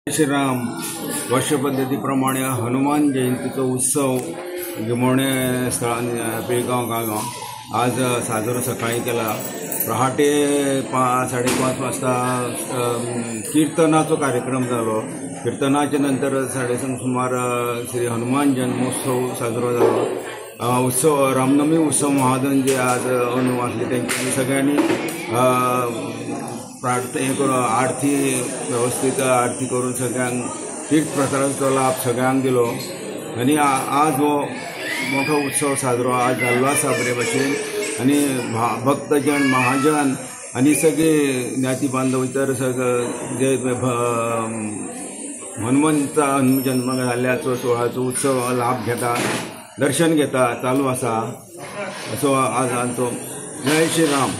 श्रीराम वर्ष पद्दती प्रमाणे हनुमान जयंतीचो उत्सव गिमोणे स्थळान पिळगांव गांव आज साजरो सकाळी केला। पहाटे 5:30 वाजता कीर्तनाचो कार्यक्रम जालो। कीर्तनाच्या नंतर 7:30 सुमार श्री हनुमान जन्मोत्सव साजरो जालो। उत्सव रामनवमी उत्सव महाजन जे आज अंदू आसले तेंच्यांनी सगळ्यांनी प्रार्थना करून आरती व्यवस्थित आरती करून सगळ्यांक तीर्थ प्रसादाचो लाभ सगळ्यांक दिलो आनी आज हो मोठो उत्सव साजरो आज जाल्लो आसा बरे भशेन आनी भक्तजन महाजन आनी सगळे ज्ञाती बांधव इतर सगळे जे हनुमंता जन्म जाल्ल्याचो सोहळ्याचो उत्सव लाभ घेता, दर्शन घेता, चालू आसा असो आज आमचो। जय श्री राम।